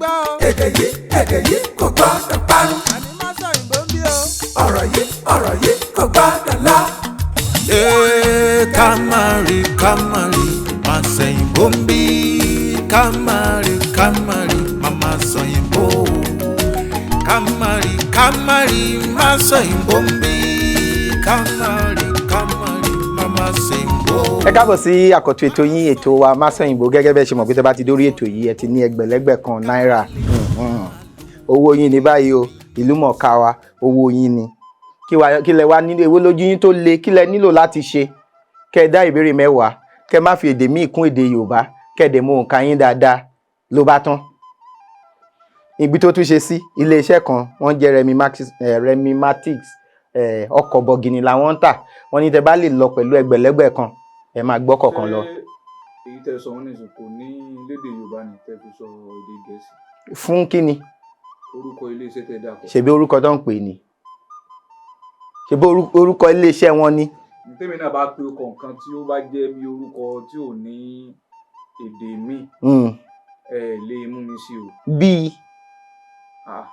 gbọ́ o. Èdè yìí, èdè yìí kò gbọ́dọ̀ parun. Àní má sọ òyìnbó ń bí o. Ọ̀rọ̀ yìí, ọ̀rọ̀ yìí kò gbọ́dọ̀ lọ. Ee, ká má rí, ká má rí, má sẹ̀yìnbó ń bí. Ká má rí, ká má rí, má má sọ̀yìnbó. Ká má rí, ká má rí, má sọ̀yìnbó ń bí. Ká má rí, ká má rí, má má sẹ̀yìnbó. Ẹ káàbọ̀ sí àkọ́tún ètò yín, ètò wa Masọ̀yìnbó. Gẹ́gẹ́ bẹ́ẹ̀ ṣe mọ̀ pé tẹ́ bá ti dórí ètò yìí, ẹ ti ní ẹgbẹ̀lẹ́gbẹ̀ kan náírà. Owó yín ní báyìí o. Ìlú mọ̀ọ́ká wa, owó yín ni. Kí lẹ wá nílò? Èwo lójú yín tó le? Kí lẹ nílò láti ṣe? Kẹ́ ẹ dá ìbéèrè 10, kẹ́ ẹ má fi èdè míì kún èdè Yorùbá, kẹ́ ẹ dẹ̀ mọ òǹkà yín dáadáa, ló bá tán. Ibi tó tún ṣe sí, iléeṣẹ́ kan wọ́n jẹ́ Remimatix, ọkọ̀ bọ̀gìnì làwọn ń tà. Wọ́n ní tẹ́ bá lè lọ pẹ̀lú ẹgbẹ̀lẹ́gbẹ̀ kan, ẹ máa gbọ́ kọ̀ọ̀kan lọ. Ṣé èyí tẹ́ sọ wọn nìsín kò ní lédè Yorùbá ni tẹ́ fi sọ èdè Gẹ̀ẹ́sì? Fún kíni? Orúkọ iléeṣẹ́ tẹ́ dàpọ̀. Ṣebí orúkọ tó ń pè ní, ṣebí orúkọ iléeṣẹ́ wọn ni. Tèmi náà bá pe ọkọ̀ nǹkan tí ó bá jẹ́ bí orúkọ tí ò ní èdè míì, ẹ lè mú mi sí o. Bíi? Ah,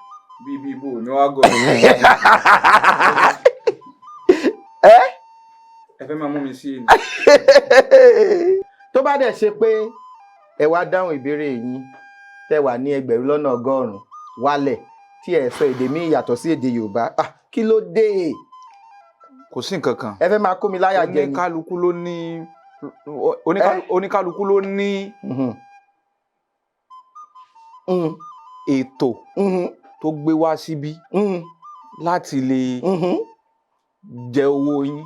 bí bò ní wàá gọ̀. Ẹ Ẹ fẹ́ máa mú mi sí ni. Tó bá dẹ̀ ṣe pé ẹ wá dáhùn ìbéèrè yín, tẹ́ wà ní 100,000 wálẹ̀, tí ẹ sọ èdè míì yàtọ̀ sí èdè Yorùbá, ah, kí ló dé? Kò sí nǹkan kan. Ẹ fẹ́ máa kó mi láyà jẹ ni. Oníkálukú ló ní ètò tó gbé wá síbí láti lè jẹ owó yín.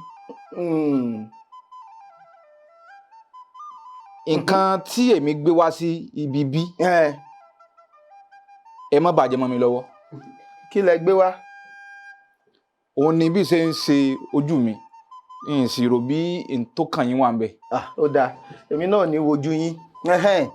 Nǹkan tí èmi gbé wá sí ibi bí, ẹ má bàjẹ́ mọ́ mi lọ́wọ́. Kí lẹ gbé wá? Òun ni bí ṣe ń ṣe ojú mi, n sì rò bí n tó kàn yín wà ń bẹ̀. Ah, ó dáa, èmi náà ní wojú yín. Ẹhẹ́n.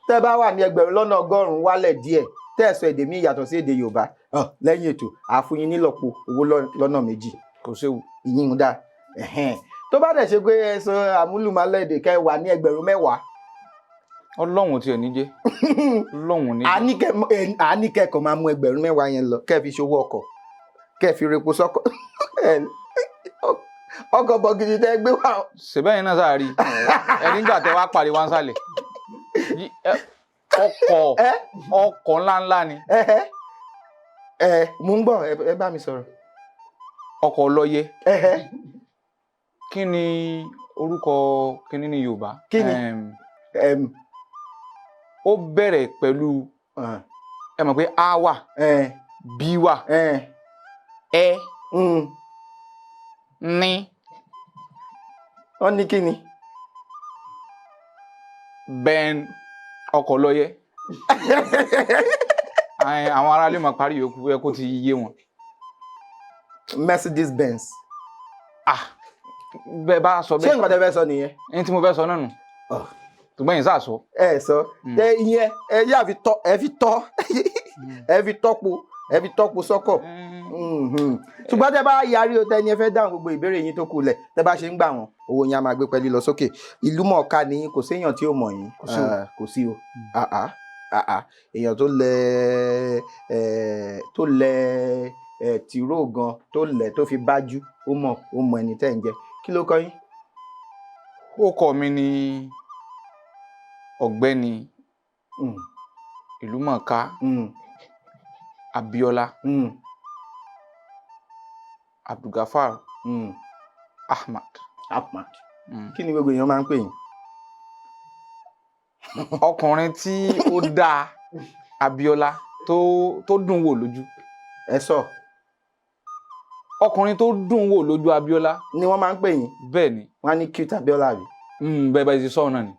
Tẹ́ bá wà ní 100,000 wálẹ̀ díẹ̀, tẹ́ ẹ sọ èdè míì yàtọ̀ sí èdè Yorùbá, ah, lẹ́yìn ètò, àá fún yín nílọ́po owó lọ́nà méjì. Kò séwu. Ìyín ń dáa. Ẹhẹ́n. Tó bá dẹ̀ ṣe pé ẹ sọ àmúlùmálẹ̀ èdè, kẹ́ ẹ wà ní 10,000. Ọlọ́run tiẹ̀ ní jẹ́, Ọlọ́run ní jẹ́. Àníkẹ́ kàn máa mú 10,000 yẹn lọ, kẹ́ ẹ fi ṣòwò ọkọ̀, kẹ́ ẹ fi repo sọ́kọ̀, ọkọ̀ bọ̀gìnì tẹ́ ẹ gbé wá. Ṣèbẹ́yìn náà sáà rí ẹ nígbà tẹ wá pàdé wá ń sàlẹ̀ ọkọ̀ ẹ ọkọ̀ ńláńlá ni. Ẹ ẹ, mò ń gbọ́, ẹ bá mi sọ̀rọ̀. Ọkọ̀ ọlọ́yẹ. ẹ ẹ Kí ni orúkọ kíní ní Yorùbá? Kí ni? Ó bẹ̀rẹ̀ pẹ̀lú, ẹ mọ̀ pé a wà, b wà, ẹ ní. Wọ́n ní kí ni? Ben, ọkọ̀ ọlọ́yẹ. Àwọn aráalé máa parí yòókù, ẹ kó ti yé wọn. Mercedes Benz. Ah, bẹ́ẹ̀ bá sọ Ṣé bẹ́ẹ̀. nǹkan tẹ́ fẹ́ sọ nìyẹn? Ẹni tí mo fẹ́ sọ náà nù, ṣùgbọ́n yìí sáà sọ. Ẹ sọ. Tẹ ìyẹn, ẹ yá fi tọ, ẹ fi tọ, ẹ fi tọpo, ẹ fi tọpo sọ́kọ̀. Ṣùgbọ́n tẹ́ bá yarí o, tẹ́ ni ẹ fẹ́ dáhùn gbogbo ìbéèrè yín tó kù lẹ̀, tẹ́ bá ṣe ń gbà wọ́n, owó yín á máa gbé pẹ́lí lọ sókè. Ìlú mọ̀ọ́ká ni yín, kò séèyàn tí ò mọ̀ yín. Kò sí o. Ah, kò sí o. Ah, ah, ah, ah. Èèyàn tó lẹ ẹ tó lẹ ẹ tìró gan, tó lẹ tó fi bájú, ó mọ̀, ó mọ ẹni tẹ́ ń jẹ. Kí ló kọ yín? Orúkọ mi ni Ọ̀gbẹ́ni Ìlúmọ̀ọ́ká Abíọ́lá Abdulgafar Ahmad. Ahmad. Kí ni gbogbo èèyàn máa ń pè yín? Ọkùnrin tí ó dáa, Abíọ́lá, tó dùn wò lójú. Ẹ sọ. Ọkùnrin tó dùn wò lójú, Abíọ́lá. Ni wọ́n máa ń pè yín? Bẹ́ẹ̀ ni. Wọ́n á ní cute Abíọ́lá, àbí? Bẹ́ẹ̀ bá ti sọ náà ni.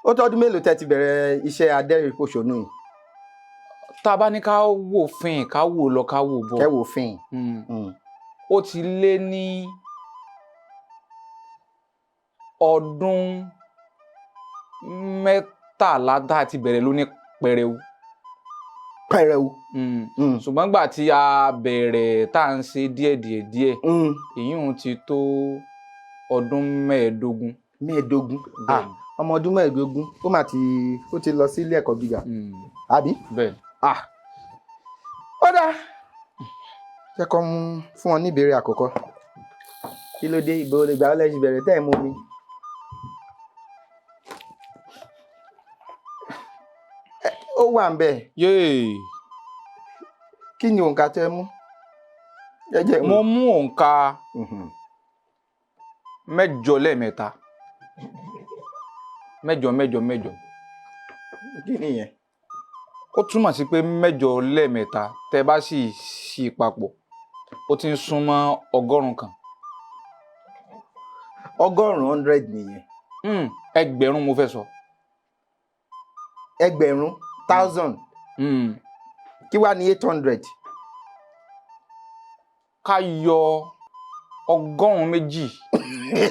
Ó tọ́dún mélòó tẹ́ ti bẹ̀rẹ̀ iṣẹ́ adẹ́rìn-pòṣónú yìí? Tá a bá ní ká wò fín, ká wò lọ, ká wò bọ̀, Kẹ́ wò fín. Ó ti lé ní ọdún 13 tá a ti bẹ̀rẹ̀ lóní pẹrẹu. Pẹrẹu. Ṣùgbọ́n gbà tí a bẹ̀rẹ̀ tá à ń ṣe díẹ̀ díẹ̀ díẹ̀, èyí ń ti tó ọdún 15. 15. Ah. Bẹ́ẹ̀ni. Ọmọ ọdún 15, ó mà ti, ó ti lọ sí ilé ẹ̀kọ́ gíga, àbí? Bẹ́ẹ̀. Ah, ó dáa, jẹ́ kó mú fún ọ ní ìbéèrè àkọ́kọ́. Kí ló dé? Ìbò ìgbà wo lẹ ṣì bẹ̀rẹ̀ tẹ́ ẹ̀ mú mi? Ó wà ń bẹ̀. Yéè. Kí ni òǹkà tẹ́ mú? Ẹ jẹ́ Mo mú òǹkà 8 lẹ́ẹ̀mẹ́ta, 8 8 8. Kí nìyẹn? Ó túmọ̀ sí pé 8 lẹ́ẹ̀mẹ́ta, tẹ́ bá sì ṣí papọ̀, ó ti ń súnmọ́ 100. 100, 100 nìyẹn. 1000 mo fẹ́ sọ. 1000, 1000. Kí wá ní 800? Ká yọ 200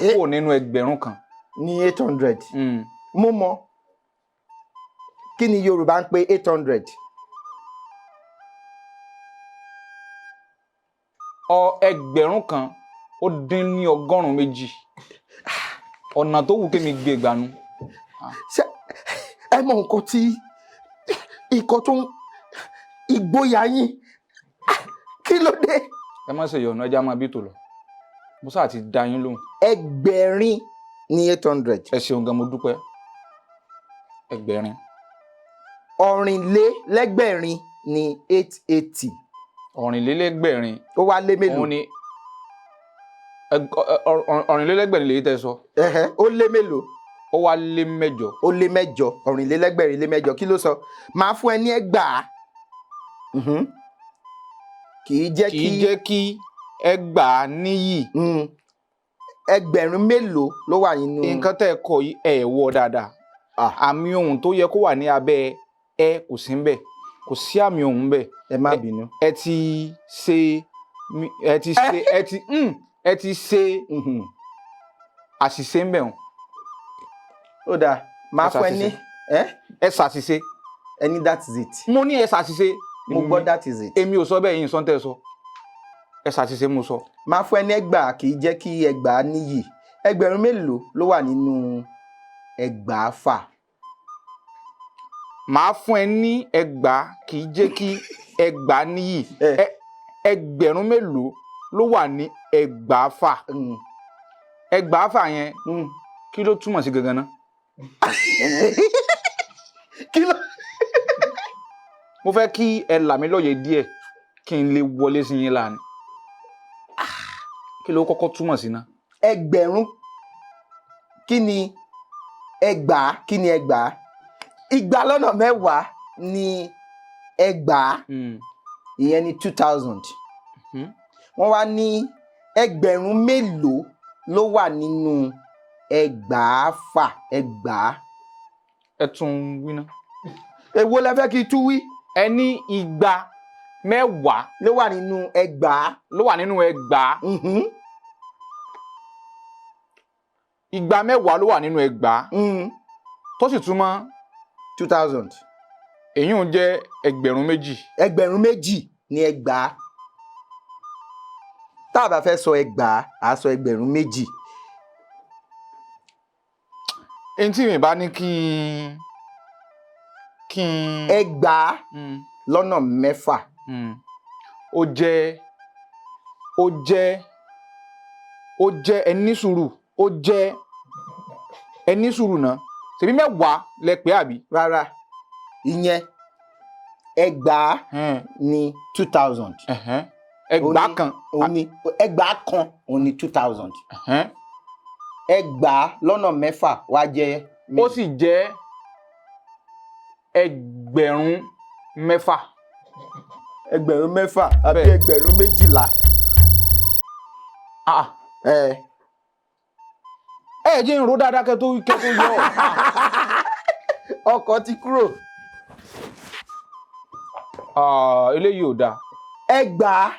kúrò nínú 1000. Ní 800. Mo mọ. Kí ni Yorùbá ń pè 800? 1292. Ọ̀nà tó wù kémi gbé gbanú. Ṣé ẹ mọ nǹkan tí ikọ̀ tó ń ìgboyà yín, kí ló dé? Ẹ má ṣe ìyọnu, ẹja máa bí tò lọ. Mo sáà ti dá yín lóhùn. 8,000 ní 800. Ẹ ṣeun gan, mo dúpẹ́. 8,000. 8,004 ní 880. 8,004. Ó wá lé mélòó? Òun ni 8,004 lèyí tẹ́ sọ. Ó lé mélòó? Ó wá lé 8. Ó lé 8. 8,004 lé 8. Kí ló sọ? Màá fún ẹ ní 2000. Kì í jẹ́ kì í jẹ́ kí 2000 níyì. 1000 mélòó ló wà nínú. Nǹkan tẹ́ ẹ kọ yìí, ẹ wọ dáadáa. Àmì ohùn tó yẹ kó wà ní abẹ́ ẹ kò sí ńbẹ̀, kò sí àmì ohùn ńbẹ̀. Ẹ má bínú. Ẹ ti ṣe, ẹ ti ṣe, ẹ ti ẹ ti ṣe àṣìṣe ńbẹ̀ hàn. Ó dáa, máa fún ẹ ní. Ẹ ṣàṣìṣe. Ẹ ní that is it. Mo ní ẹ ṣàṣìṣe. Mo gbọ́ that is it. Èmi ò sọ bẹ́ẹ̀, yín sọ́ńtẹ́ sọ. Ẹ ṣàṣìṣe mo sọ. Máa fún ẹ ní 2000, kì í jẹ́ kí 2000 níyì. 1000 mélòó ló wà nínú 6,000? Màá fún ẹ ní 2000, kì í jẹ́ kí 2000 níyì. 1000 mélòó ló wà ní 6,000? 6,000 yẹn, kí ló túmọ̀ sí gangan náà? Kí ló? Mo fẹ́ kí ẹ là mí lóye díẹ̀ kí n lè wọlé sí yín láàánú. Kí ló kọ́kọ́ túmọ̀ sí náà? 1000, kí ni 2000? Kí ni 2000? 10/20 ni 2000. Ìyẹn ni 2000. Wọ́n wá ní 1000 mélòó ló wà nínú 6,000? 2000. Ẹ tún wí ná. Èwo lẹ fẹ́ kí n tún wí? Ẹ ní 20 ló wà nínú 2000. Ló wà nínú 2000. 20 ló wà nínú 2000. Tó sì túmọ̀ 2000. Èyí ń jẹ́ 2000. 2000 ní 2000. Tá a bá fẹ́ sọ 2000, à á sọ 2000. Ẹni tí mi bá ní kí n kí n. 6,006. Ó jẹ́, ó jẹ́, ó jẹ́, ẹ ní sùúrù, ó jẹ́, ẹ ní sùúrù náà. Ṣèbí 10 lẹ pè àbí? Rárá, ìyẹn 2000 ní 2000. 2000. Òun ni 2000, òun ni 2000. 6,006 wá jẹ́. Ó sì jẹ́ 6,000. 6,000 àbí 12,000? Ẹ jẹ́ n rò dáadáa kẹ́ tó yọ. Ọkọ̀ ti kúrò. Eléyìí ò dáa. 2000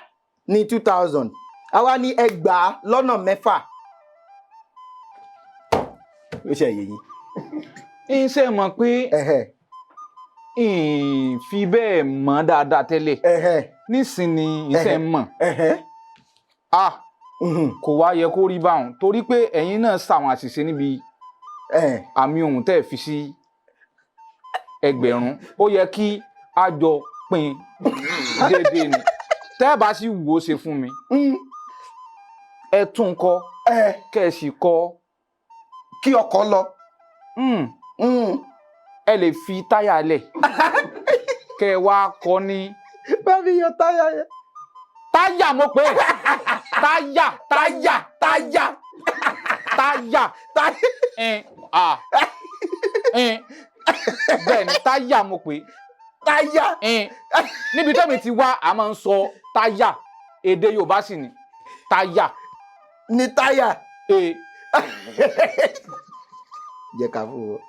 ní 2000, àwa ní 6,006. Ó ṣe yé yín. Ń ṣe mọ̀ pé ń fi bẹ́ẹ̀ mọ̀ dáadáa tẹ́lẹ̀. Nísìnyí ń ṣe mọ̀. Kò wá yẹ kó rí báwọn, torí pé ẹ̀yin náà ṣàwọn àṣìṣe níbi Àmì ohùn tẹ́ ẹ fi sí ẹgbẹ̀rún, ó yẹ kí a jọ pín déédéé ni. Tẹ́ ẹ bá sì wò ó ṣe fún mi, ẹ tún kọ, kẹ́ ẹ sì kọ kí ọkọ̀ lọ. Ẹ lè fi táyà lẹ̀ kẹ́ ẹ wá kọ ní. Bá mi yọ táyà yẹn. Táyà mo pè é, táyà, táyà, táyà, táyà, táyà. Ẹn à ẹn, bẹ́ẹ̀ ni, táyà mo pè é. Táyà. Ẹn, níbi tẹ́mi ti wá, a máa ń sọ táyà, èdè Yorùbá sì ni táyà. Ní táyà. Ee. Jẹ́ ká fún wọn.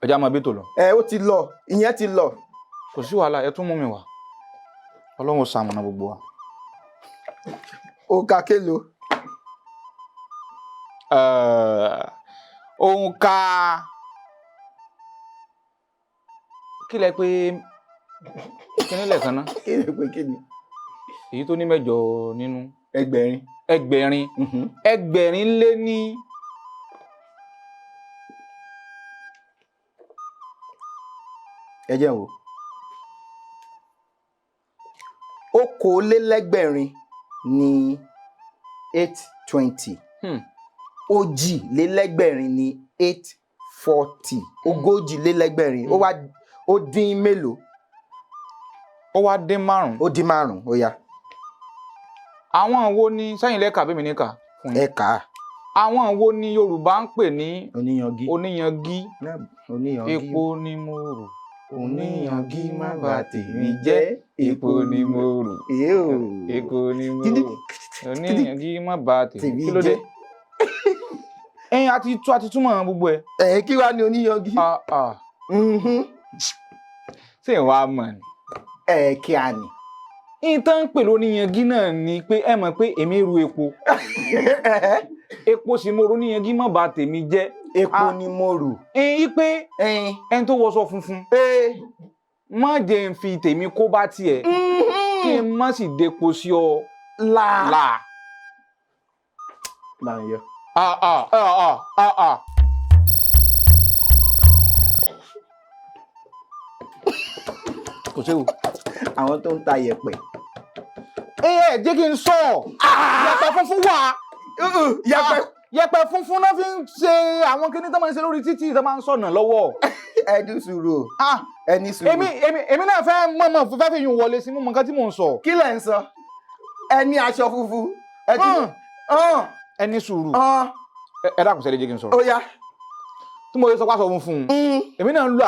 Ọjà máa bí tò lọ. Ẹ ó ti lọ, ìyẹn ti lọ. Kò sí wàhálà, ẹ tún mú mi wá, Ọlọ́run ṣamọ̀nà gbogbo wa. Òǹkà kélo? Òǹkà kí lẹ pé kíní lẹ́ẹ̀kan náà? Kí ni pé kí ni? Èyí tó ní mẹ́jọ nínú. Ẹgbẹ̀rin. Ẹgbẹ̀rin, ẹgbẹ̀rin lé ní Ẹ jẹ́ n wò. Okòólélẹ́gbẹ̀rin ní 820. Òjìlélẹ́gbẹ̀rin ní 840. Ogójìlélẹ́gbẹ̀rin, ó wá ó dín mélòó? Ó wá dín márùn. Ó dín márùn, ó yá. Àwọn wo ni sẹ́yìn lẹ́ka bí mi níkà fún yín? Ẹ kà á. Àwọn wo ni Yorùbá ń pè ní Oníyangí. Oníyangí. Oníyangí. Epo ni mo rò. Oníyangí, má bà tèmi jẹ́. Epo ni mo rò. Èé o. Epo ni mo rò, oníyangí, má bà tèmi tèmi kí ló dé? jẹ́. Ẹyin àti tú àti túmọ̀ gbogbo ẹ̀. Ẹ kí wàá ní oníyangí? Ah, ah. Ṣé ìwà mọ̀ ni? Ẹ kí a nì. Ìtàn ń pè lóníyangí náà ni pé ẹ mọ̀ pé èmi ru epo, epo sì mo ro, níyangí má bà tèmi jẹ́. Epo Ah. ni mo rò. Ẹyin pé ẹyin ẹni tó wọṣọ funfun, má jẹ́ n fi tèmi kó bá tiẹ̀, kí n má sì depo sí ọ La. là. Máa ń yọ. Ah, ah, ah, ah, ah, ah. Kò séwu. Àwọn tó ń ta yẹ̀pẹ̀. Ẹ ẹ jẹ́ kí n sọ yẹ̀pẹ̀ funfun wà. Yẹ̀pẹ̀. Ah, yẹ̀pẹ̀ funfun náà fi ń ṣe àwọn kinní tó máa ń ṣe lórí títì tó máa ń sọ̀nà lọ́wọ́. Ẹ dún sùúrù o. Ah, Ẹ ní sùúrù. Èmi náà fẹ́ mọ̀mọ́ fẹ́ fi yún wọlé sí mú nǹkan tí mò ń sọ. Kí lẹ̀ ń sọ? Ẹ ní aṣọ funfun. Ẹ ti. Ẹ ní sùúrù. Ẹ dákun, sẹ́lẹ̀ jẹ́ kí n sọ̀rọ̀. Ó yá. Tí mo yẹ sọ pásọ fún un, èmi náà ń lo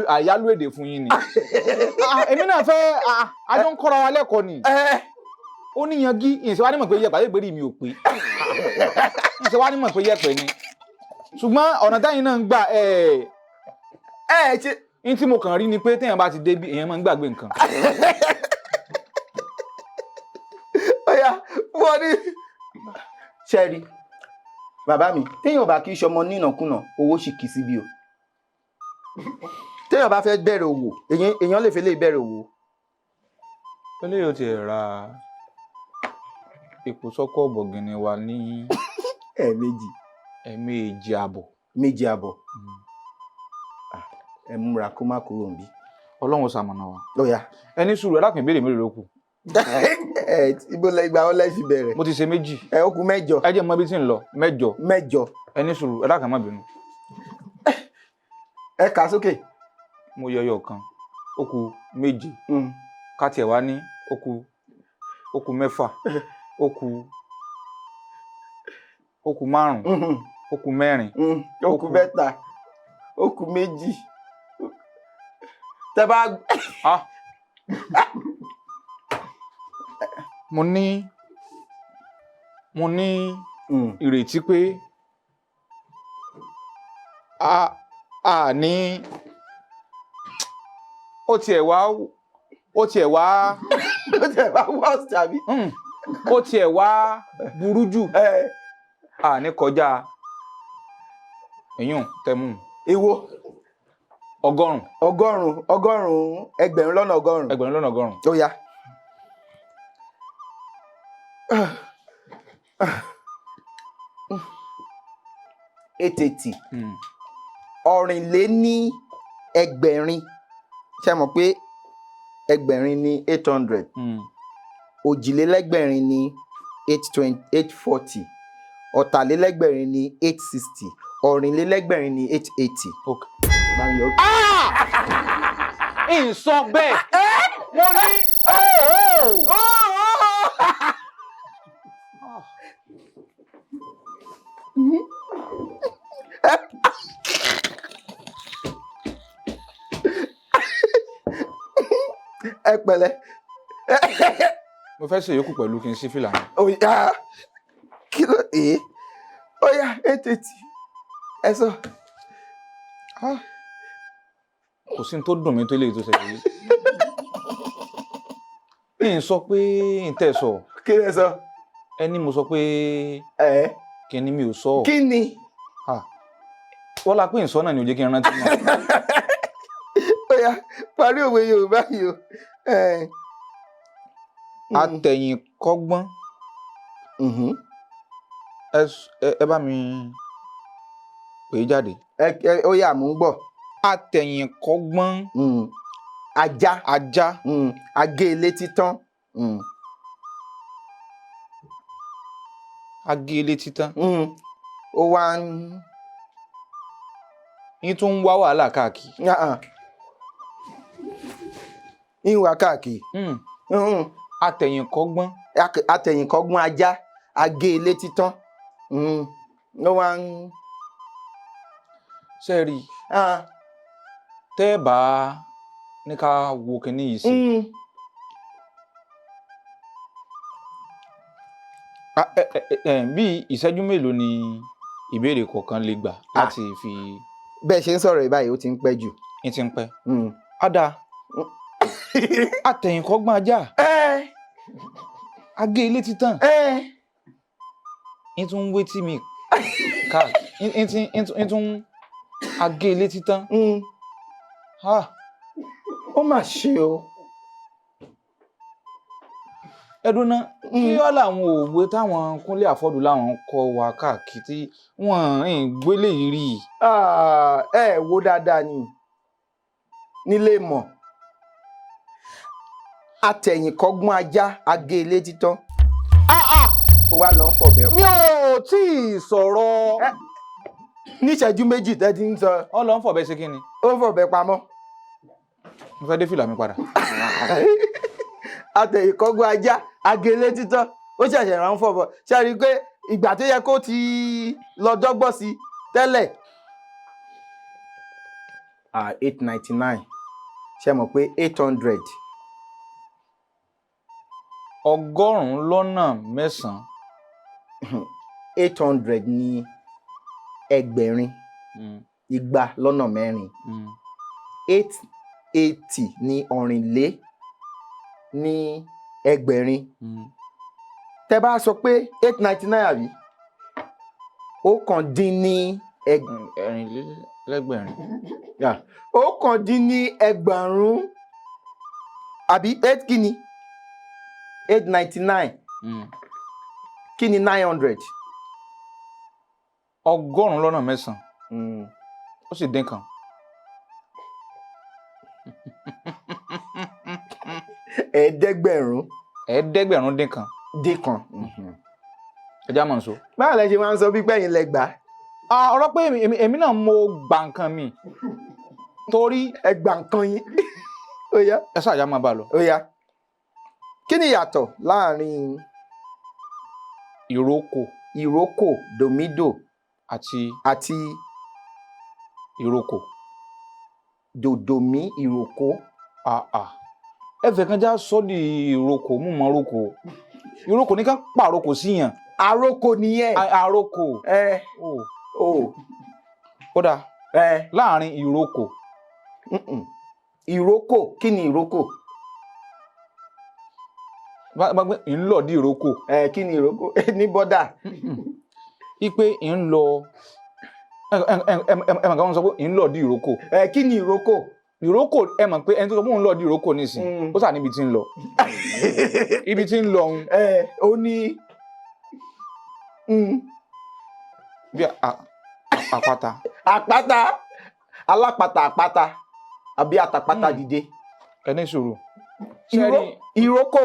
àyálò èdè fún yín ni. Ah, èmi náà fẹ́, ah, àjọ ń kọ́ra wa lẹ́kọ̀ọ́ ni. Ó níyangí, ìṣe wa ní mọ̀ pé yẹ̀pẹ̀ àyè mi ò pé, ìṣe wa ní mọ̀ pé yẹ̀pẹ̀ ni, ṣùgbọ́n ọ̀nà táyìn náà ń gbà ẹ̀ Ẹ ṣe. ní tí mo kàn rí ni pé téèyàn bá ti débi, èèyàn máa ń gbàgbé nǹkan. Ó yá, wọ́n ní. Ṣẹ́rí bàbá mi, téèyàn bá kí í ṣọmọ nínàkúnà, owó sì kì í síbi o. Téèyàn bá fẹ́ bẹ̀rẹ̀ òwò, èèyàn lè fi lè bẹ̀rẹ̀ òwò. Eléyìí ò tiẹ̀ ra epo sọ́kọ̀ bọ̀gìnì wa ní Ẹ̀ẹ̀mejì. ẹ̀ẹ̀mejì àbọ̀. Méjì àbọ̀. Ẹ múra kó má kúrò níbí. Ọlọ́run ṣamọ̀nà wa. Ó yá. Ẹ ní sùúrù, ẹ dákun, ìbéèrè mélòó ló kù? Ẹ ibo lẹ ìgbà ọlẹ fi bẹ̀rẹ̀? Mo ti ṣe méjì. Ẹ ó kù mẹ́jọ. Ẹ jẹ́ mọ ibi tí ń lọ, mẹ́jọ. Mẹ́jọ. Ẹ ní sùúrù, ẹ dákun, ẹ má bínú. Ẹ kà á sókè. Mo yọ ẹyọ kan, ó kù méje. Ká tiẹ̀ wá ní ó kù mẹ́fà, ó kù márùn-ún, ó kù mẹ́rin. Ó kù mẹ́ta, ó kù méjì tẹ bá. Ah. Mo ní ìrètí pé a ní ó tiẹ̀ wá Ó tiẹ̀ bá worst tàbí. Ó tiẹ̀ wá burú jù, a ní kọjá èyún tẹmú. Èwo? 100. 100, 100, 100,000. 100,000. Ó yá. 880. Ọ̀rìnléní ẹgbẹ̀rin, ṣe mọ̀ pé ẹgbẹ̀rin ní 800, òjìlélẹ́gbẹ̀rin ní 820, 840, ọ̀tàlélẹ́gbẹ̀rin ní 860, ọ̀rìnlélẹ́gbẹ̀rin ní 880. Ok. N sọ bẹ́ẹ̀, mo ní. Ẹ pẹ̀lẹ́. Mo fẹ́ ṣe yòókù pẹ̀lú kí n sí fìlà yẹn. Ó yá, kí ló dé? Ó yá, 880, ẹ sọ. Kò sí ní tó dùn mí tó eléyìí tó ṣẹlẹ̀ yìí. N sọ pé n tẹ̀ sọ. Kí lẹ sọ? Ẹni mo sọ pé Ẹ kí ni mi ò sọ. Kí ni? Wọ́n la pé n sọ náà ni ò jẹ́ kí n rántí mọ́. Ó yá, parí òwe Yorùbá yìí o. Ẹ. Atẹ̀yìnkọ́gbọ́n. Ẹ bá mi pè é jáde. Ẹ ó yá, mò ń gbọ́. Atẹ̀yìnkọ́gbọ́n. Ajá. Ajá. Agé létí tán. Agé létí tán. Ó wá ń. Yín tún ń wá wàhálà káàkiri. Ń wá káàkiri. Atẹ̀yìnkọ́gbọ́n. Atẹ̀yìnkọ́gbọ́n ajá, agé létí tán. Ó wá ń. Ṣé ẹ rí i? Tẹ́ ẹ bá ní ká wo kinní yìí sí. Ah, bí ìṣẹ́jú mélòó ni ìbéèrè kọ̀ọ̀kan lè gbà láti fi? Bẹ́ẹ̀ ṣe ń sọ̀rọ̀ yìí báyìí, ó ti ń pẹ́ jù. Ń ti ń pẹ́. Á dáa. Atẹ̀yìnkọ́gbọ́n ajá. Agé ilé títàn. Ń tún ń wé tí mi káàkiri. Ń tún agé ilé títàn. Ah. Ó mà ṣe o. Ẹdun náà, kí wá làwọn òwe táwọn Kúnlé Àfọdù láwọn ń kọ́ wa káàkiri tí wọ́n ń gbélé yìí rí i? Ah, ẹ wo dáadáa ni nílé mọ̀, atẹ̀yìnkọ́gbọ́n ajá, agé ilé títán, ó wá lọ ń fọ̀bẹ. Mi ò tí ì sọ̀rọ̀. Níṣẹ́jú 2 tẹ́ ti ń sọ. Ọ lọ ń fọ̀bẹ ṣe kí ni? Ó ń fọ̀bẹ pamọ́. Mo fẹ́ dé fìlà mi padà. Atẹ̀yìnkọ́gbọ́n ajá, agé ilé títán, ó ṣẹ̀ṣẹ̀ rán fọ̀bọ ṣe rí i pé ìgbà tó yẹ kó ti lọ dọ́gbọ́n sí tẹ́lẹ̀. 899, ṣe mọ̀ pé 800. 900. 800 ní ẹgbẹ̀rin, 400. 880 ní ọ̀rìnlé ní ẹgbẹ̀rin. Tẹ́ bá sọ pé 899, àbí ọ̀kan dín ní ẹ̀rìnlélẹ́gbẹ̀rin. 19, àbí eight kí ni 899? Kí ni 900? 900, ó sì dín kan. 500. 500 dín kan. Dín kan. Ẹ já mọ̀ nsọ. Báwo lẹ ṣe máa ń sọ bí pẹ́yìn lẹ gbà á? Ọ̀rọ̀ pé èmi náà mo gbà nǹkan mi torí. Ẹ gbà nǹkan yín. Ó yá. Ẹ ṣáà já máa bá a lọ. Ó yá, kí ni ìyàtọ̀ láàrin ìrókò, ìrókò, dòmídò àti àti ìrókò? Dòdòmí ìrókò. Ẹ fẹ́ kan já sọ di ìrókò, mú mọ́ rókò, ìrókò ní ká pàrókò síyàn. Àrókò nìyẹn. Àrókò. Ẹ o. Ó dáa. Ẹ. Láàrin ìrókò. Ìrókò, kí ni ìrókò? Bá gbé ń lọ di ìrókò. Ẹ, kí ni ìrókò ní bọ́dà? Ipe ń lọ, ẹ mọ̀ ká wọ́n sọ pé ń lọ di ìrókò. Ẹ, kí ni ìrókò? Ìrókò, ẹ mọ̀ pé ẹni tó sọ pé òun lọ di ìrókò nísìn, ó sà níbi tí ń lọ, ibi tí ń lọ òun. Ẹ, ó ní. Bí a Àpáta. Àpáta, alápàtà, àpáta àbí àtàpátá dìde. Ẹ ní sùúrù. Ìrókò.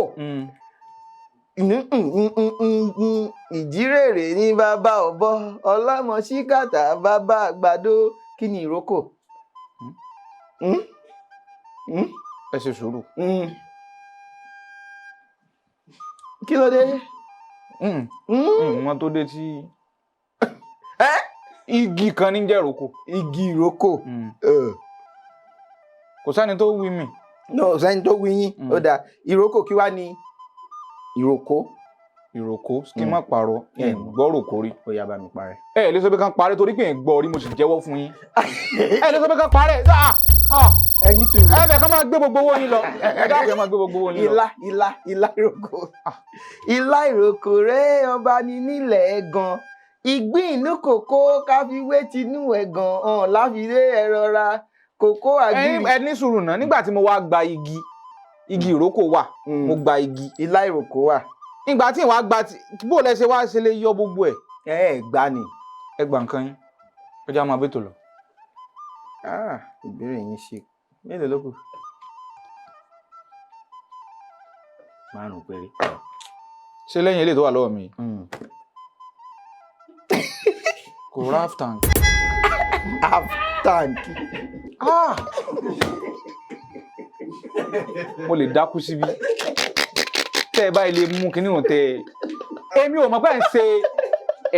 Ìjírèrè ní bàbá ọ̀bọ, ọlọ́mọ síkàtà bàbá àgbàdo. Kí ni ìrókò? Ẹ ṣe sùúrù. Kí ló dé? Wọn tó dé tí igi kan ní jẹ́ ìrókò. Igi ìrókò. Kò sẹ́ni tó wí mi. No, sẹ́ni tó wí yín. Ó dáa, ìrókò, kí wá ní ìrókò? Ìrókò, kí n má parọ́, gbọ́ ròkó rí. Ó yá, bá mi parẹ́. Ẹ lè sọ pé kán parẹ́ torí pé ń gbọ́ rí, mo sì jẹ́wọ́ fún yín. Ẹ lè sọ pé kán parẹ́. Ẹyin sùúrù. Ẹ bẹ̀ kán máa gbé gbogbo owó yín lọ. Ẹ dákun, ẹ máa gbé gbogbo owó yín lọ. Ilá, ilá, ilá ìrókò. Ilá ìrókò rẹ, ọba ní nílẹ̀ ẹ̀gàn. Ìgbín inú kòkó káfíwé tinú ẹ̀gàn hàn láfiwé ẹ̀rọra kòkó àgìrì. Ẹ ní sùúrù náà, nígbà tí mo wá gba igi, igi ìrókò wà, mo gba igi. Ilá ìrókò wà. Ìgbà tí ìwà gba bó lẹ ṣe wá ṣe lè yọ gbogbo ẹ̀? Ẹ ẹ gbá ni. Ẹ gba nǹkan yín, ó já máa bẹ́tò lọ. Ìbéèrè yín ṣe mélòó ló kù? Márùn péré. Ṣé lẹ́yìn eléyìí tó wà lọ́wọ́ mi? Kò half tank. Half tank. Ah! Mo lè dákú síbí tẹ́ ẹ báyìí lè mú kinní hàn tẹ́ ẹ. Èmi ò mọ̀ pé ẹ̀ ń ṣe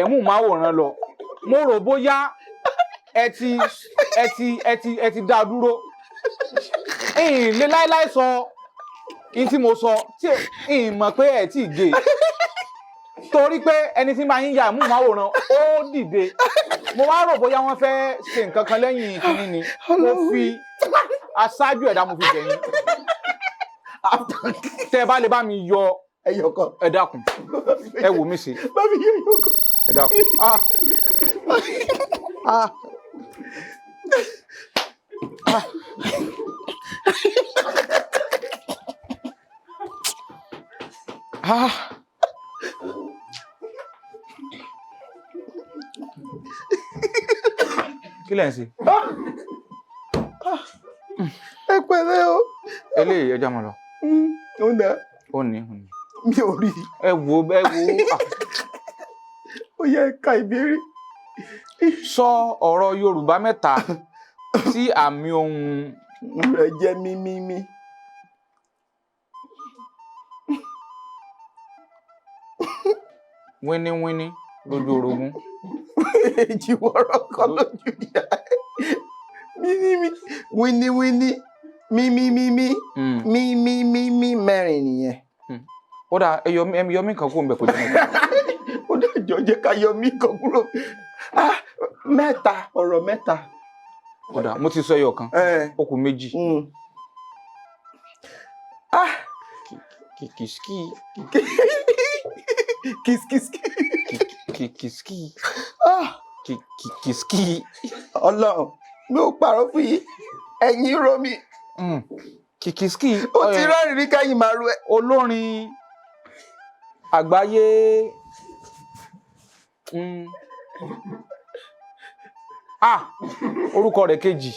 ẹ̀mú máwòrán lọ. Mo rò bóyá ẹ ti dá dúró. Ìyìn lè láéláé sọ ìyìn tí mo sọ tí ìyìn mọ̀ pé ẹ tí ì gé e, torí pé ẹni tí máa ń ya ẹ̀mú máwòrán ó dìde. Mo wá rò bóyá wọ́n fẹ́ ṣe nǹkan kan lẹ́yìn kinní ni. Mo fi aṣáájú ẹ̀dá, mo fi bẹ̀yìn. Half tank. Tẹ́ ẹ bá lè bá mi yọ Ẹyọ kan. Ẹ dákun, ẹ wò mí sí. Bá mi yọ ẹyọ kan. Ẹ dákun. Ah ah ah. Ah. Kí lẹ̀ ń ṣe? Ẹ pẹ̀lẹ́ o. Eléyìí, ẹ já mọ́ lọ. Ó dà. Ó ní ó ní. Mi ò rí. Ẹ wo, ẹ wo. Ah. Ó yẹ ká ìbéèrè. Sọ ọ̀rọ̀ Yorùbá mẹ́ta tí àmì ohùn rẹ̀ jẹ́ mímímí. Wíníwíní lójú orogún. Èjì wọ́rọ́ kan lójú ìyá ẹ̀. Mímímí, wíníwíní, mímímímí, mímímímí, mẹ́rin nìyẹn. Ó dáa, ẹ yọ mí, ẹ yọ mí kan kó ń bẹ, kó jẹ mẹ́ta. Ó dájọ́, jẹ́ ká yọ mí kan kúrò. Ah, mẹ́ta, ọ̀rọ̀ mẹ́ta. Ó dáa, mo ti sọ ẹyọ kan, ó kù méjì. Ah. Kìkìsíkì. Kìsìkìsì. Kìkìsíkì. Ah. Kìkìsíkì. Ọlọ́run mi ò parọ́ fún yín, ẹ̀yìn ro mi. Kìkìsíkì. Ó ti rẹ́rìn-ín rí kẹ́yìn máa ro ẹ. Olórin àgbáyé. Ah, orúkọ rẹ̀ kejì,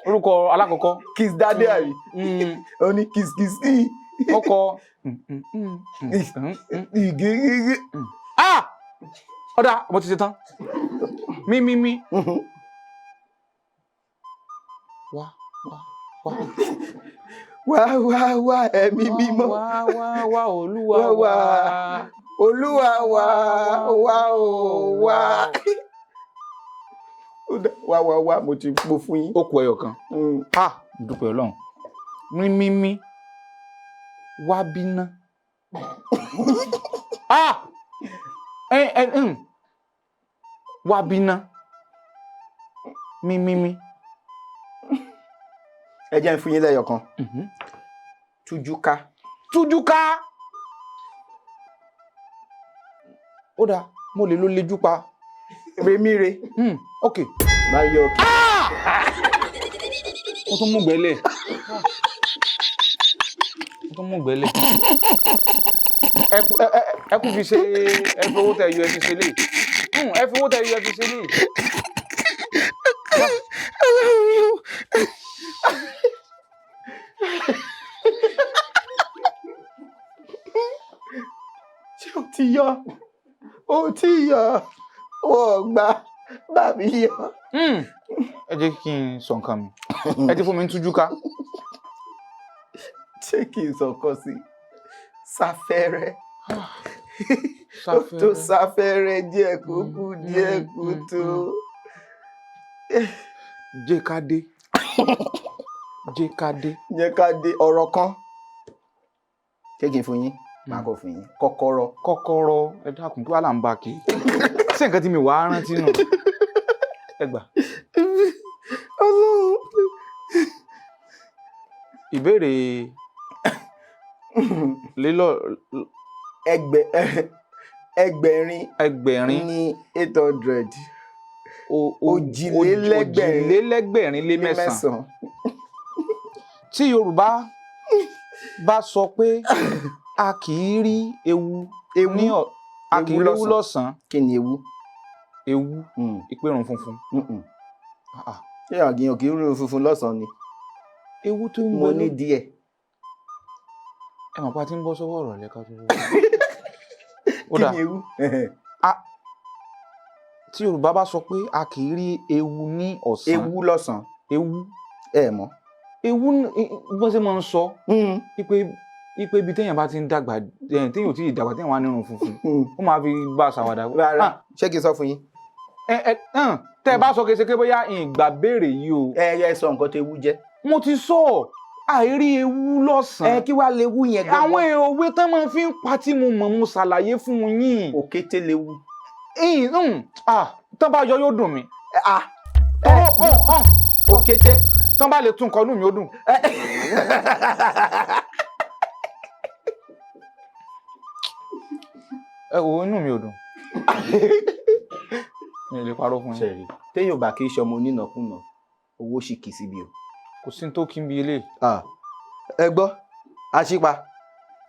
orúkọ alákọ̀ọ́kọ́. Kiss Dade àrí. Ó ní kìsìkìsì. Ó kọ. Igi igi. Ah, ọ̀dà, mo ti ṣe tán. Mí mí mí. Wá wá wá. Wá wá wá, ẹ̀mí mímọ́. Wá wá wá, Olúwa. Wá wá. Olúwa, wá wá o wá. Ó dà, wá wá wá, mo ti mo fún yín. Ó kù ẹyọ kan. Ah, dúpẹ́ Ọlọ́run. Mí mí mí wá bíná. Ah, ẹ ẹ wá bíná, mí mí mí. Ẹ jẹ́ n fún yín lẹ́yọ̀ kan. Tújúká. Tújúká. Ó dáa, mo lè ló lejú pa. Remire. Ok. Báyọ̀. Ó tún mú gbẹ́lẹ̀, ó tún mú gbẹ́lẹ̀. Ẹ kú fi ṣe, ẹ fi owó tẹ yọ, ẹ fi ṣe lé. Ẹ fi owó tẹ ẹ fi ṣe ní. Ṣé o ti yọ? O ti yọ. Wọ́n gbà bá mi yọ. Ẹ jẹ́ kí n sọ nǹkan mi, ẹ ti fún mi ní tújú ká. Ṣé kí n sọ̀kan sí i? Sáfẹ́rẹ́. Ó tó sáfẹ́rẹ́ díẹ̀ kó kú díẹ̀ kó tó. Jẹ́ ká dé, jẹ́ ká dé. Jẹ́ ká dé ọ̀rọ̀ kan. Ṣé kí n fún yín? Màá kọ́ fún yín. Kọ́kọ́rọ́. Kọ́kọ́rọ́. Ẹ dákun, kí wàá là ń bá kí ṣé nǹkan tí mi wàá rántí nù, ẹ gbà. Ọlọ́run. Ìbéèrè lélọ. Ẹgbẹ̀rin 800 ní 800. Òjìlélẹ́gbẹ̀rin. 9,800. Tí Yorùbá bá sọ pé a kì í rí ewu Ewu. ní a kì í Ewu rí ewu lọ́sàn-án. lọ́sàn-án. Kí ni ewu? Ewu Mm, ìpérun funfun. mm-mm. Ah, ah. Ṣé àgìyàn kì í rí funfun lọ́sàn-án ni? Ewu tó ń Mo bẹ ní díẹ̀. Ẹ mọ̀ pé a ti ń bọ́ sọ́wọ́ ọ̀rọ̀ lẹ́ka tó ó Kí dà. ni ewu? Tí Yorùbá bá sọ pé a kì í rí ewu ní ọ̀sán. Ewu lọ́sàn-án. Ewu. Ẹ mọ̀. Ewu bí wọ́n ṣe máa ń sọ ipe ibi téèyàn bá ti ń dàgbà, téèyàn ò tí ì dàgbà, téèyàn wà nínú funfun, ó máa fi bá a ṣàwàdà. Rárá. Ah, Ṣé kí n sọ fún yín? ẹ ẹ hàn, tẹ́ ẹ bá sọ kése pé bóyá ìgbà béèrè yìí o. Ẹ ẹ sọ nǹkan tó ewu jẹ́. Mo ti sọ ọ, àìrí ewu Ẹ lọ́sàn-án. kí wàá lewu yẹn gan. Àwọn òwe tán máa fi ń pa tí mo mọ̀, mo ṣàlàyé fún yín. Òkété lewu. Ìyìn, ah, tán bá yọ yóò dùn mí. Ah, Tọ́rọ hàn hàn òkété. Tán bá lè tún nǹkan inú mi ó dùn. Ẹ wo, inú mi ò dùn, mi ò lè parọ́ fún yín. Ṣẹ̀rí téèyàn bá kí í ṣọmọ onínàkúnà, owó sì kì í síbi o. Kò sí ní tó kí n bí eléyìí. Ah, ẹ gbọ́ àṣìpa,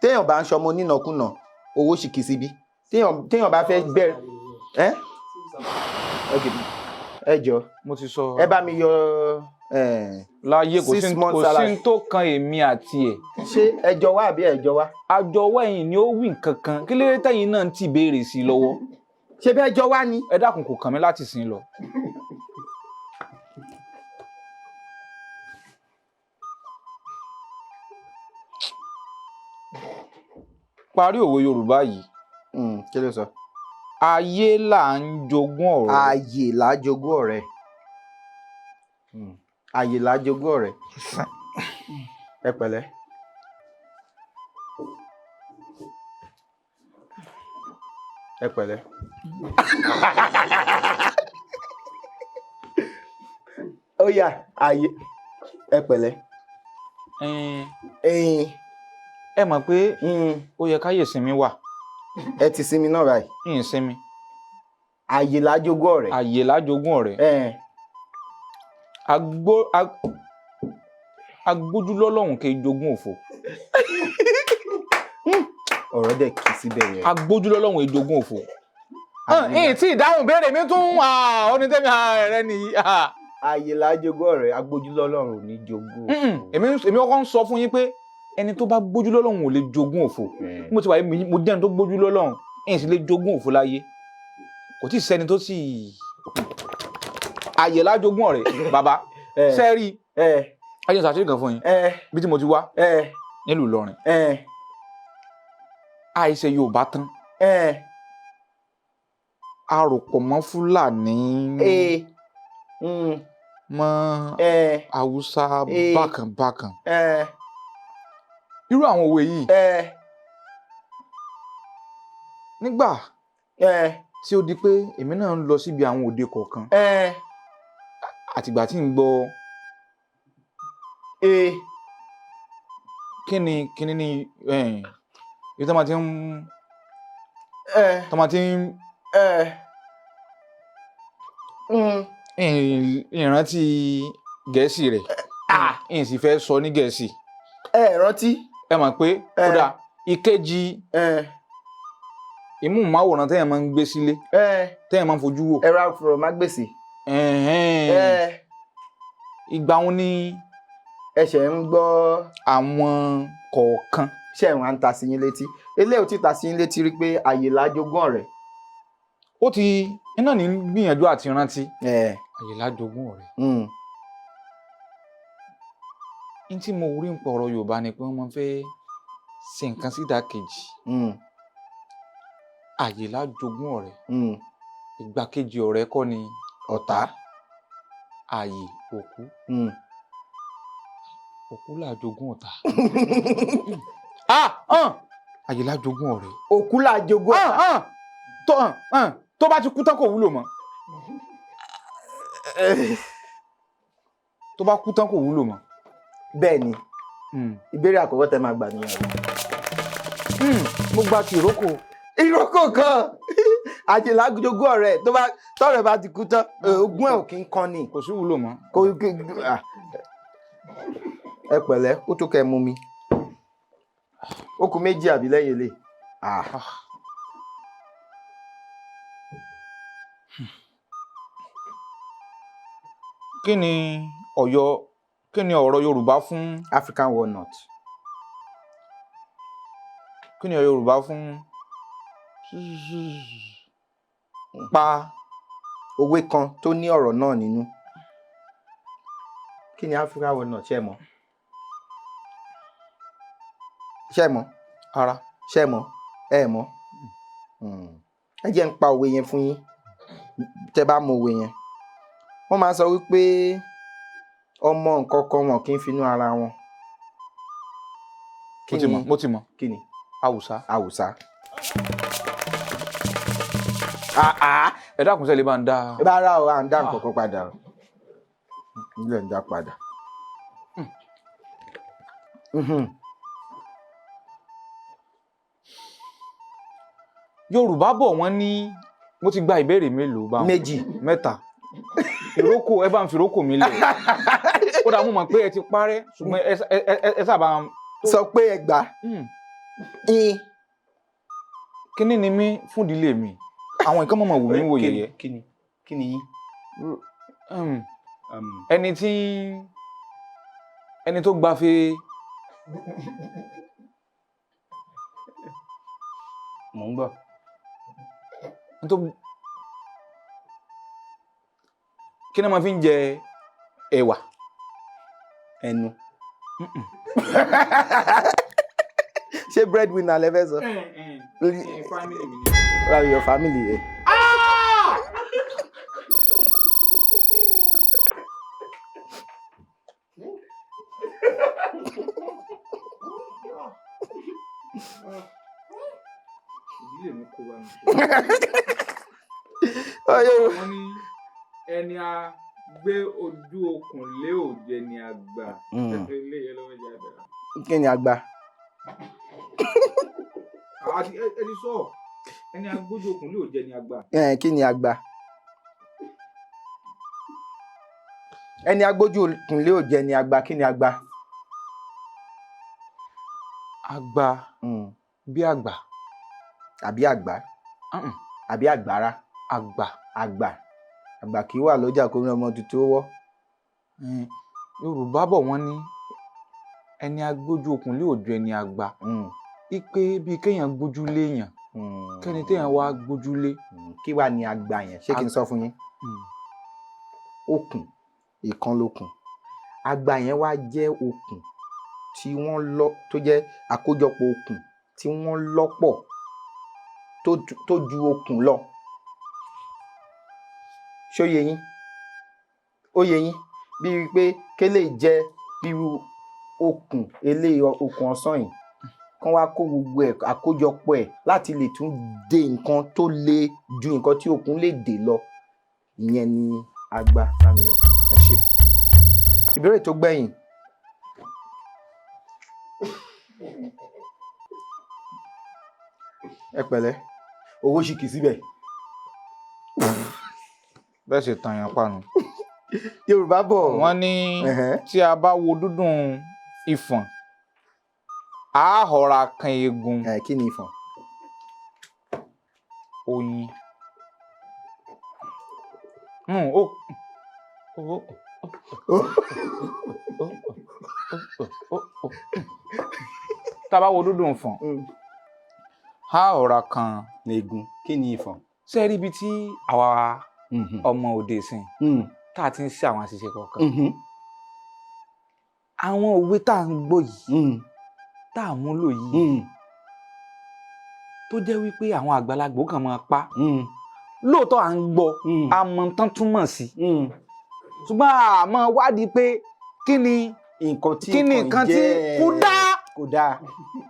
téèyàn bá ń ṣọmọ onínàkúnà, owó sì kì í síbi. Téèyàn bá fẹ́ bẹ̀rẹ̀ ẹ́, ok, ẹ jọ, Mo ti sọ. ẹ bá mi yọ Láyé, kò six sí months kò sí salary. ní tó kan èmi àti ẹ̀. Ṣé ẹjọ́ wá àbí ẹjọ́ wá? Àjọwọ́ ẹ̀yìn ni ó wí nǹkan kan, kí lóde tẹ̀yìn náà ń tì béèrè sí i lọ́wọ́? Ṣé bí ẹjọ́ wá ni? Ẹ dákun, kò kàn mí láti sìn lọ. Parí òwe Yorùbá yìí. Kí ló sọ? Ayé là ń jogún ọ̀rẹ́. Ààyè là á jogún ọ̀rẹ́. Ààyè là á jogún ọ̀rẹ́. Ẹ pẹ̀lẹ́. Ẹ pẹ̀lẹ́. Ó yá, ààyè, ẹ pẹ̀lẹ́. Ẹn, Ẹ̀yin, ẹ mọ̀ pé ó yẹ káyè sinmi wà. Ẹ ti sinmi náà báyìí. Ìyìn sinmi. Ààyè là á jogún ọ̀rẹ́. Ayé là á jogún ọ̀rẹ́. Ẹ̀ẹ́n. Agbójúlọ́lọ́hun kì í jogún òfò. Ọ̀rọ̀ dẹ̀ kì í síbẹ̀ yẹn. Agbójúlọ́lọ́hun kì í jogún òfò. Ẹ̀yìn tí ìdáhùn béèrè mi tún ọ́nítẹ́mi rẹ nìyí. Ààyè là á jogún ọ̀rẹ́, agbójúlọ́lọ́run ò ní jogún òfò. Èmi kọ́kọ́ ń sọ fún yín pé ẹni tó bá gbójúlọ́lọ́hun ò lè jogún òfò. Mo ti wà yìí, mo jẹ́ ẹni tó gbójúlọ́lọ́hun, ẹ̀yìn sì lè jogún òfò láyé. Kò tí ì sẹ́ni tó sì ààyè là á jogún ọ̀rẹ́ bàbá sẹ́ẹ̀rì. Ẹ jẹ́ n ṣàṣírí kan fún yín. Bí tí mo ti wá nílùú Ìlọrin, àìṣe Yorùbá tán, a rò pọ̀ mọ́ Fúlàní, mọ́ Haúsá, bákan bákan. Irú àwọn òwe yìí, nígbà tí ó di pé èmi náà ń lọ síbi àwọn òde kọ̀ọ̀kan, àtìgbà tí ń gbọ́ kí ni ní ibi tí wọ́n ti ń tí wọ́n ti ń ìrántí Gẹ̀ẹ́sì rẹ̀, ìyìn sì fẹ́ sọ ní Gẹ̀ẹ́sì. Ẹ rántí. Ẹ mọ̀ pé kódà ìkejì. Ìmúhùnmáwòrán téèyàn máa ń gbé sílé, téèyàn máa ń fojú wò. Ẹ̀rọ afọ̀rọ̀mágbèsì. Ìgbà wo ni Ẹsẹ̀ ń gbọ́ àwọn kọ̀ọ̀kan? Ṣé ẹ̀wọ̀n à ń ta sí yín létí? Eléyìí ò tí ta sí yín létí rí pé àyè lájogún ọ̀rẹ́. Ó ti iná ní gbìyànjú àti rántí. Àyè lájogún ọ̀rẹ́. Ní tí mo rí ń pọ̀ ọ̀rọ̀ Yorùbá ni pé wọ́n máa ń fẹ́ ṣe nǹkan sí ìdàkejì. Àyè lájogún ọ̀rẹ́. Ìgbàkejì ọ̀rẹ́ kọ́ ni ọ̀tá. Àyè òkú. Òkú làjogún ọ̀tá. Àyè lájogún ọ̀rẹ́. Òkú làjogún ọ̀tá. Tó bá ti kú tán kò wúlò mọ́. Tó bá kú tán kò wúlò mọ́. Bẹ́ẹ̀ ni, ìbéèrè àkọ́kọ́ tẹ́ máa gbà nìyẹn. Mo gba ti ìrókò. Ìrókò kan, àyè lájogún ọ̀rẹ́, tó bá tọ́rẹ́ bá ti kú tán, ogún ẹ̀ ò kí ń kan ni. Kò sí wúlò mọ́. Kò kí. Ẹ pẹ̀lẹ́, ó tó kẹ́ ẹ mú mi. Ó kù méjì àbí lẹ́yìn ilé. Kí ni Ọ̀yọ́, kí ni ọ̀rọ̀ Yorùbá fún African walnut. Kí ni ọ̀rọ̀ Yorùbá fún pa? Òwe kan tó ní ọ̀rọ̀ náà nínú. Kí ni African walnut? Ṣé ẹ mọ̀? Ṣé ẹ mọ̀? Ara. Ṣé ẹ mọ̀? Ẹ mọ̀? Ẹ jẹ́ ń pa òwe yẹn fún yín. Tẹ́ bá mọ òwe yẹn. Wọ́n máa ń sọ wípé ọmọ nǹkan kan wọn kì í finú ara wọn. Mo ti mọ̀, mo ti mọ̀. Kí ni? Àwùsá. Àwùsá. Ẹ dákun, sẹ́lẹ̀ bá ń dá. Rárá o, à ń dá nǹkan kan padà o. Ilé ń dá padà. Yorùbá bọ̀ wọ́n ní, mo ti gba ìbéèrè mélòó báwọn? Méjì. Mẹ́ta. Ìrókò, ẹ bá ń fi ìrókò mi lẹ̀. Ó dà, mo mọ̀ pé ẹ ti parẹ́, ṣùgbọ́n ẹ sábà. Sọ pé ẹ gbà. Kíní ni mí fún ìdílé mi? Àwọn nǹkan mọ̀mọ̀ wù mí wò yẹ̀yẹ́. Kí ni? Kí ni yín? Ẹni tí ẹni tó gbafẹ́. Mò ń gbọ́. Tó kí ni wọ́n fi ń jẹ ẹ̀wà? Ẹnu. Ṣé breadwinner lẹ fẹ́ sọ? Ra your family ẹ. Ìdílé mi kó bá mi. Wọ́n ní ẹni a gbé ojú okùn lé òjẹ ni àgbà. Ilé yẹn lọ́wọ́ jẹ́ àgbà. Kí ni àgbà? Àti ẹni sọ ẹni a gbójú okùn lé òjẹ ni àgbà. Kí ni àgbà? Ẹni agbójú okùn lé òjẹ ni àgbà, kí ni àgbà? Àgbà bí àgbà. Àbí àgbà? Àbí àgbàrá? Àgbà. Àgbà. Àgbà kì í wà lọ́jà kó ní ọmọ tuntun ó wọ́. Yorùbá bọ̀ wọ́n ní ẹni agbójú okùn lé òjò ẹni àgbà. Ipe bíi kéèyàn gbójú léèyàn. Kẹ́ni téèyàn wá gbójú lé. Kí wàá ní àgbà yẹn? Ṣé kí n sọ fún yín? Okùn, ìkan lókun. Àgbà yẹn wá jẹ́ okùn tí wọ́n lọ, tó jẹ́ àkójọpọ̀ okùn tí wọ́n lọ́pọ̀ tó ju okùn lọ. Ṣó yé yín? Ó yé yín? Bíi pé kélé jẹ́ bírú okùn eléyìí, okùn ọsàn yìí, kán wá kó gbogbo ẹ̀, àkójọpọ̀ ẹ̀ láti lè tún de nǹkan tó le ju nǹkan tí okùn lè dè lọ. Ìyẹn ni àgbà. Bámiyọ̀, ẹ ṣé. Ìbéèrè tó gbẹ̀yìn. Ẹ pẹ̀lẹ́, owó ṣì kì í síbẹ̀. Bẹ́ẹ̀ sì tàn yàn panu. Yorùbá bọ̀. Wọ́n ní tí a bá wo dúndùn ìfọ̀n, a họra kan eegun. Kí ni ìfọ̀n? Oyin. Ó ó ó ó ó. Tá a bá wo dúdùn fọ̀n, a ọ̀rá kan. Egun kí ni ìfọ̀n? Ṣé ẹ rí ibi tí àwa ọmọ òde ìsìn tá a ti ń ṣe àwọn àṣìṣe kọ̀ọ̀kan? Àwọn òwe tá à ń gbọ́ yìí, tá à ń múlò yìí, tó jẹ́ wípé àwọn àgbàlagbà ó kàn máa pa. Lóòótọ́ à ń gbọ́, a mọ tán túmọ̀ sí, ṣùgbọ́n a mọ̀ wádìí pé kí ni Nǹkan tí kí ni nǹkan tí jẹ́ kò dáa. Kò dáa.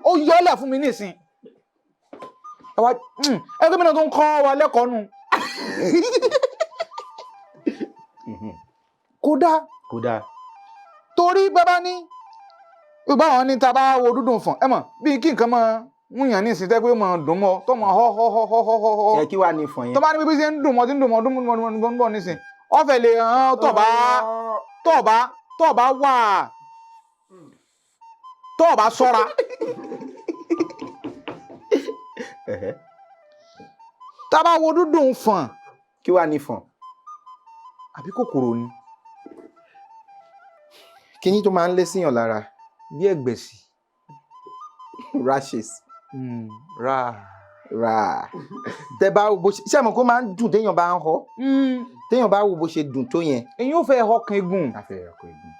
Ó yọlẹ̀ fún mi nísìn. Ẹgbẹ́ mi náà tó ń kọ́ wa lẹ́kọ̀ọ́ nù. Kò dáa. Kò dáa. Torí bàbá ní Yorùbá, àwọn ní tá a bá wo dúdùn fọ̀n, ẹ mọ̀ bíi kí nǹkan máa ń yàn ní ìsìn tẹ́ pé mọ̀ dùn mọ́ tó mọ̀ họ́ họ́ họ́ họ́ họ́ họ́ họ́. Ẹ kí wàá ní ìfọ̀n yẹn? Tó bá ní bí ṣe ń dùn mọ́ tí ń dùn mọ́ dùn mọ́ dùn mọ́ nísìn, ọ̀fẹ́ lè hàn tó bá tó bá tó bá wà tó bá sọ́ra. Tá a bá wo dúdùn fọ̀n, Kí wàá ní ìfọ̀n? Àbí kòkòrò ni? Kíní tó máa ń lé síyàn lára? Bí ẹ̀gbẹ̀sì. Rashes. Ra. Rà tẹ bá wo bó ṣe ṣé àmọ́ kó máa ń dùn téèyàn bá ń họ, téèyàn bá wo bó ṣe dùn tó yẹn. Èyí ò fẹ́ ọkàn egun. Àfẹ́ ọkọ̀ egun.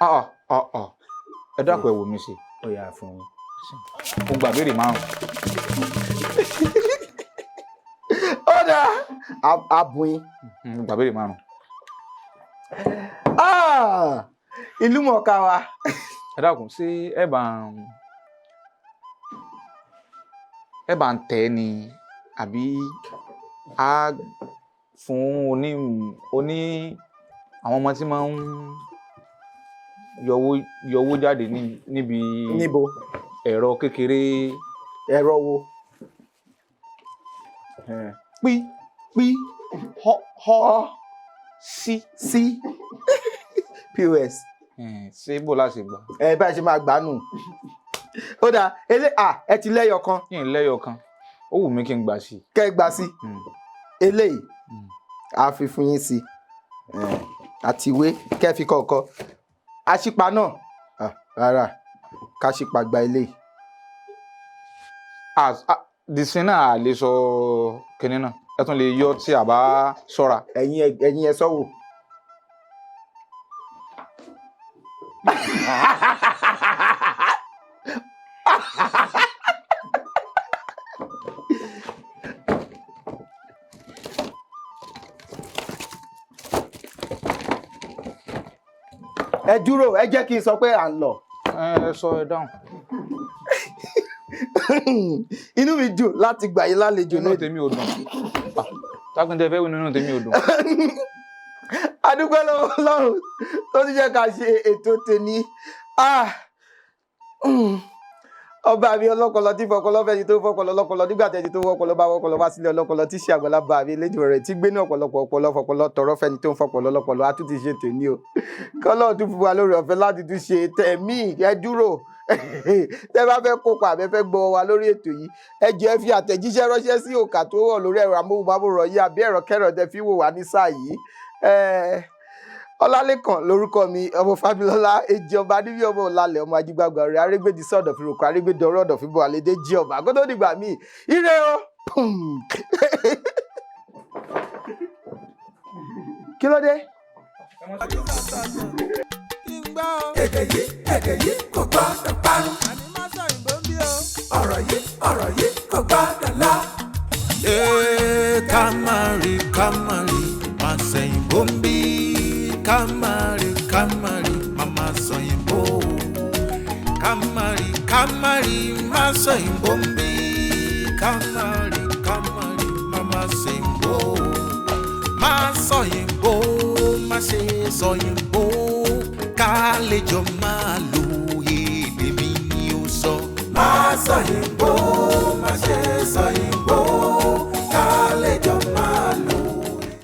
Ah ah ah, ẹ dákun, ẹ wò mí sí. Ó yà fún yín. Mo gbà béèrè márùn. Ó dáa, abùn yín. Mo gbà béèrè márùn. Ah! Ìlú mọ̀ọ́ká wa. Ẹ dákun, ṣé ẹ bá ń tẹ̀ ni àbí a fún oní oní àwọn ọmọ tí máa ń yọwó jáde níbi Níbo? Ẹ̀rọ kékeré. Ẹ̀rọ wo? Pí Pí họ họ sí. Sí, POS. Ṣé bó láti gbà? Ẹ bá a ṣe máa gbà nù. Ó dáa, elé à ẹ ti lẹ́yọ kan. Kí n lẹ́yọ kan, ó wù mí kí n gbà sí i. Kẹ́ ẹ gbà sí. Eléyìí a fi fún yín sí àti ìwé kẹ́ ẹ fi kọ̀ọ̀kan. Àṣìpa náà. Ah, rárá, káṣípa gba eléyìí. Dìsín náà a lè sọ kinní náà, ẹ tún lè yọ tí a bá ṣọ́ra. Ẹ̀yin ẹ sọ́wọ́. Ẹ dúró, ẹ jẹ́ kí n sọ pé à ń lọ. Ẹ sọ, ẹ dáhùn. Inú mi dùn láti gbà yín lálejò Inú lónìí. tèmi ò dùn. Tákùntẹ fẹ́ wí nínú tèmi ò dùn. A dúpẹ́ lọ́wọ́ Ọlọ́run tó ti jẹ́ ká ṣe ètò tèmi. Ah, ọba mi ọlọ́pọlọ tí fọpọlọ fẹ́ni tó fọpọlọ lọ́pọlọ nígbà tẹ́ni tó wọ́pọlọ bá wọ́pọlọ wá sílé ọlọ́pọlọ tí ṣe àgbàlá bá mi lédùn rẹ̀ tí gbénú ọ̀pọ̀lọpọ̀ ọpọlọ fọpọlọ tọrọ fẹ́ni tó ń fọpọlọ lọ́pọlọ. A tún ti ṣe tèmi o, kọ́lọ́ọ̀ tún fún wa lórí ọ̀fẹ́ láti tún ṣe tẹ̀mí. Ẹ dúró, tẹ́ bá fẹ́ kópa àbẹ́ fẹ́ gbọ́ wa lórí ètò yìí, ẹ jọ̀ọ́ ẹ fi àtẹ̀jíṣẹ́ ránṣẹ́ sí òǹkà tó wọ̀ lórí ẹ̀rọ amóhùnmáwòrán yìí àbí ẹ̀rọ kẹ́rọ tẹ́ fi wò wá ní sáà yìí. Ọlálẹ́kàn lórúkọ mi, ọmọ Fábílọ́lá èjì ọba níbi ọmọ ọ̀làlẹ̀ ọmọ ajígbàgbà rẹ̀ arégbèdì sọ̀dọ̀ fi rògbò arégbèdì ọ̀rọ̀ ọ̀dọ̀ fíbọ̀ àlédè jí ọba kó tó dìgbà míì, ire o. Kí ló dé? Èdè yìí, èdè yìí kò gbọ́dọ̀ parun. Ọ̀rọ̀ yìí, ọ̀rọ̀ yìí kò gbọ́dọ̀ lọ. Ee, ká má rí, ká má rí má sẹ̀yìnbó ń bí, ká má rí, ká má rí má má sọ̀yìnbó, ká má rí, ká má rí má sọ̀yìnbó ń bí, ká má rí, ká má rí má má sẹ̀yìnbó, má sọ̀yìnbó, má ṣe sọ̀yìnbó, ká lè jọ máa lò.